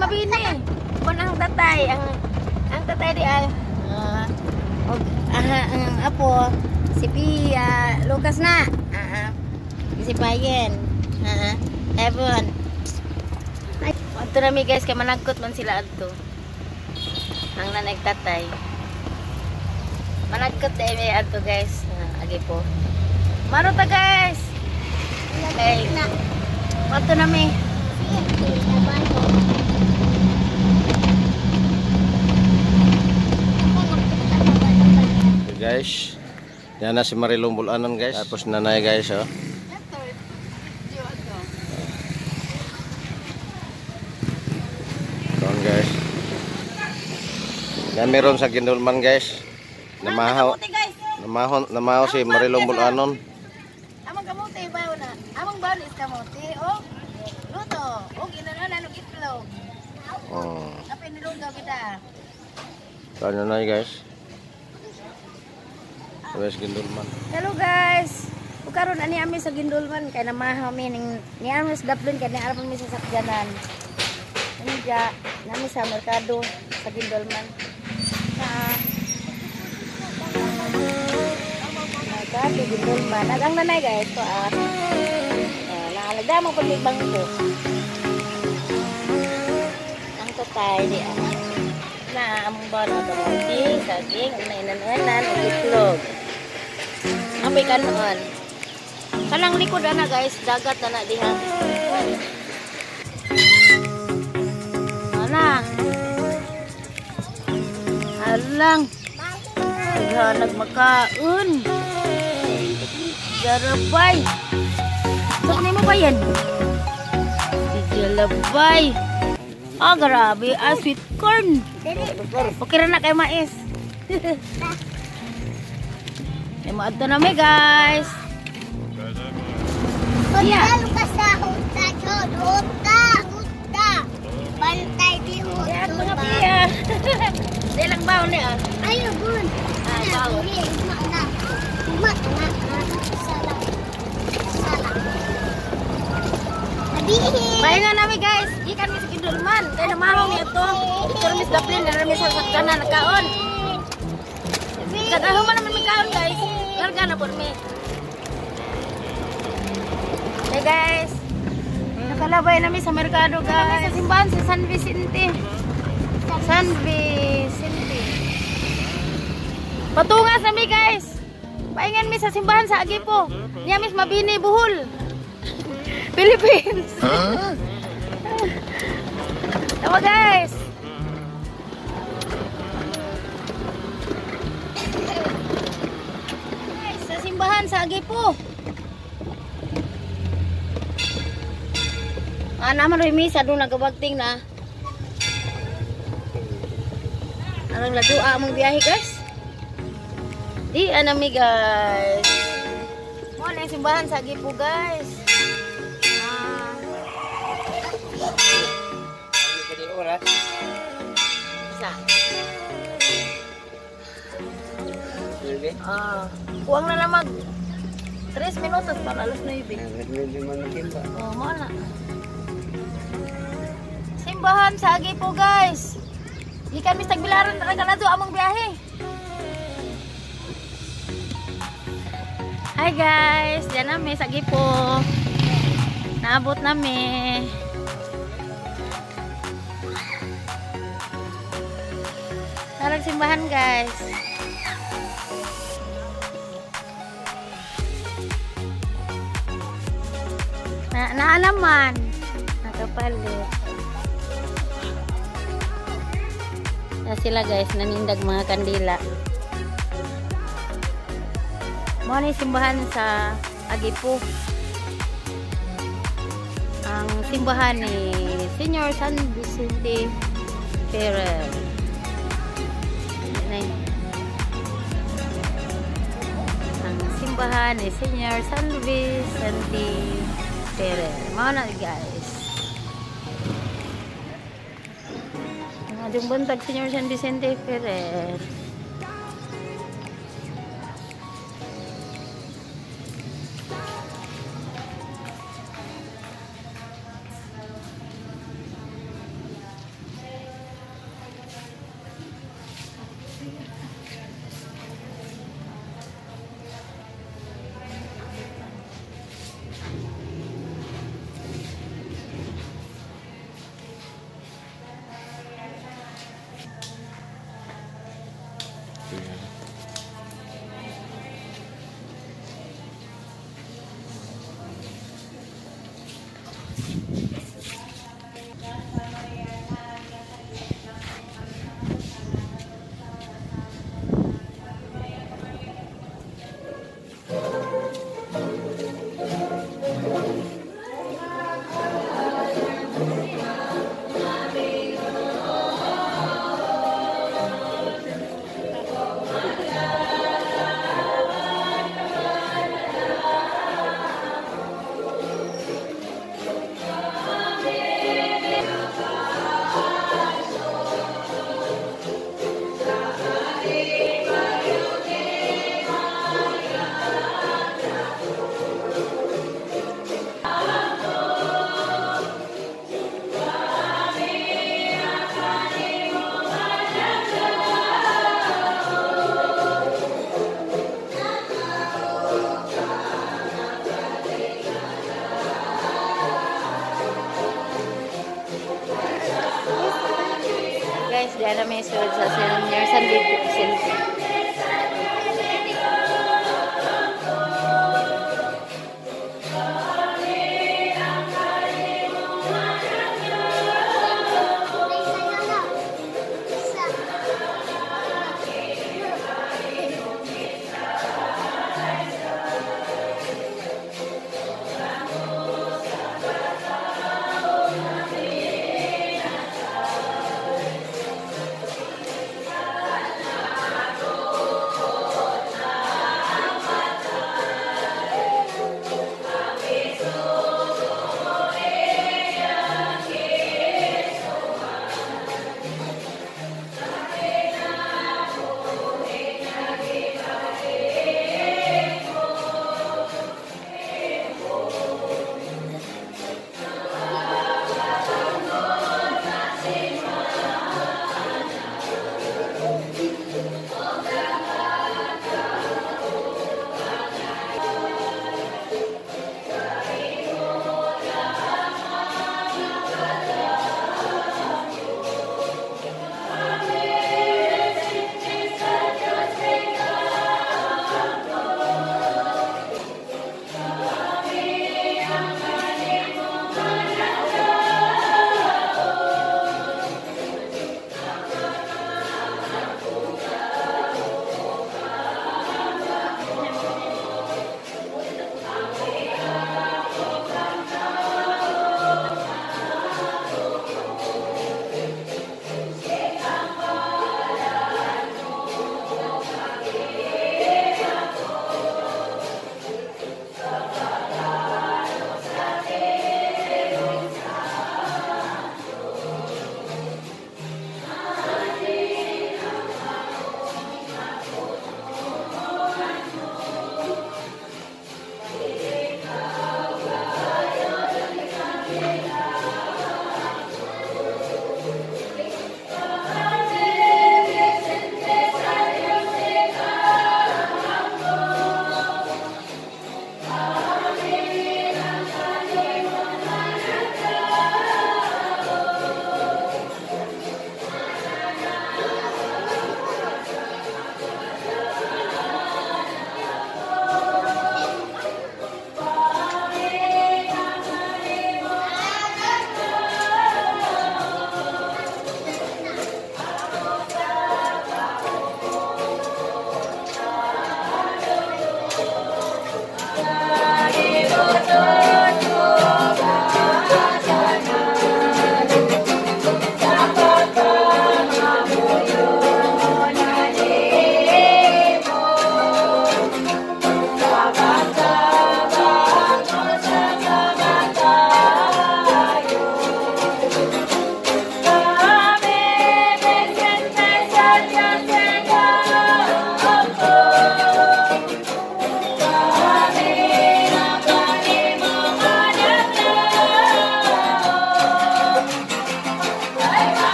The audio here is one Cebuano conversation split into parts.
Mabini. Kun ang tatay, ang tatay di ay og ang apo si Pia Lucas na. Si Payen. Evan. Adto na mi guys kay managkot man sila adto. Ang nanay tatay. Managkot dai mi adto guys. Agi po. Maro ta guys. Okay. Adto na mi. Okay, guys. Yan na si Marilong Bulanan guys. Tapos nanay guys oh. Doon guys. Yan meron sa Guindulman guys. Namahaw. Namahaw si Marilong Bulanon. Amang kamote bawo na. Amang bawo is kamote o luto. O ginanon og itlog. Oh. Kapin nilugaw kita. Doon nanay guys. West Guindulman. Hello guys. Ug karon ani ami sa Guindulman kay namahaw mi ning ni ami sa Dublin kay ni mi sa sakyanan. Anja nami sa merkado sa Guindulman. Sa merkado Guindulman. Ang nanay guys ko ah. Naalagda mo pag bangko. Ang tatay di ah. Na among bana kamote, saging, inainanan, ug itlog. Amay kanon. Kanang likod ana guys, dagat na na diha. Ana. Halang. Naghanag makaon. Jarabay. Saknay mo ba yan? Jalabay. Ah, grabe. Ah, sweet corn. Okay ra na kay mais. Ay, maadto na mi guys. Yeah. Bantay di Yan mga piya. Di lang baon ni ah. Ayo bun. Ah, baon. Pahinga nami guys. Ikan mi sa Guindulman. Kay namahaw mi ato. Dito mi sa Dublin, dito mi sa sakyanan nagkaon. Kagaho man naman mi kaon guys. Larga na po mi. Hey guys. Nakalabay nami sa merkado guys. Sa simbahan sa San Vicente. San Vicente. Patungas nami guys. Paingan mi sa simbahan sa Aguipo. Niya mis Mabini Bohol. Philippines. Huh? Tama guys. Guys, sa simbahan sa Aguipo. Ah, naman rin misa doon nagabagting na. Anong ladua among biyahe guys? Di anami guys. Mo na yung simbahan sa Aguipo guys. Isa. Ah, kuwang na lang mag 3 minutos para alas 9. Oh, mo na. Simbahan sa Aguipo guys. Gikan mi sa Tagbilaran talaga na among biyahe. Hi guys, diyan nami sa Aguipo. Naabot nami. Tarang simbahan guys. Na naalaman. Nakapalit. Na sila guys, nanindag mga kandila. Mo ni simbahan sa Aguipo. Ang simbahan ni Senior San Vicente Ferrer. Ang simbahan ni Senior San Vicente Ferrer. Mao na guys. Ang buntag Senior San Vicente Ferrer. Guys, diyan na may sulod sa Senior San Vicente.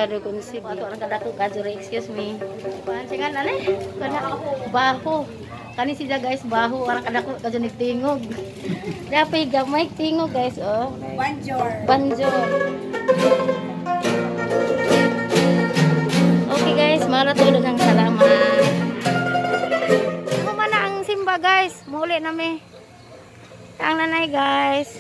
Ricardo conceive. Ato ang kadako ka, excuse me. Kuan siya nga nani? Kana baho. Kani siya, guys, baho arang kadako ka ni tingog. Dapat gamay tingog, guys, oh. Banjor. Banjor. Okay guys, maratulog ang salamat. Human na ang simba, guys. Muli na mi. Ang nanay, guys.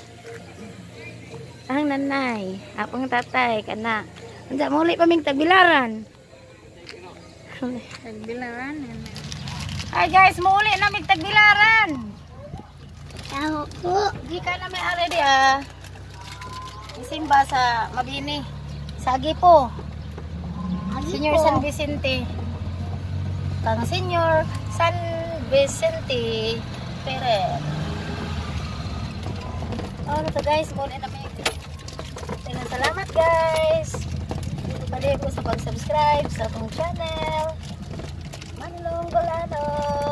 Ang nanay. Apang tatay kana. Unsa, muli pa ming Tagbilaran. Tagbilaran. Hi guys, muli na mig Tagbilaran. Ako po. Di ka na may ari di ah. Isimba sa Mabini. Sa Agipo. Senior San Vicente. Kang Senior San Vicente Ferrer. Oh, to guys, muli na may. Daghang salamat, guys. Pali ko sa pag-subscribe sa akong channel. Manlong Bulanon.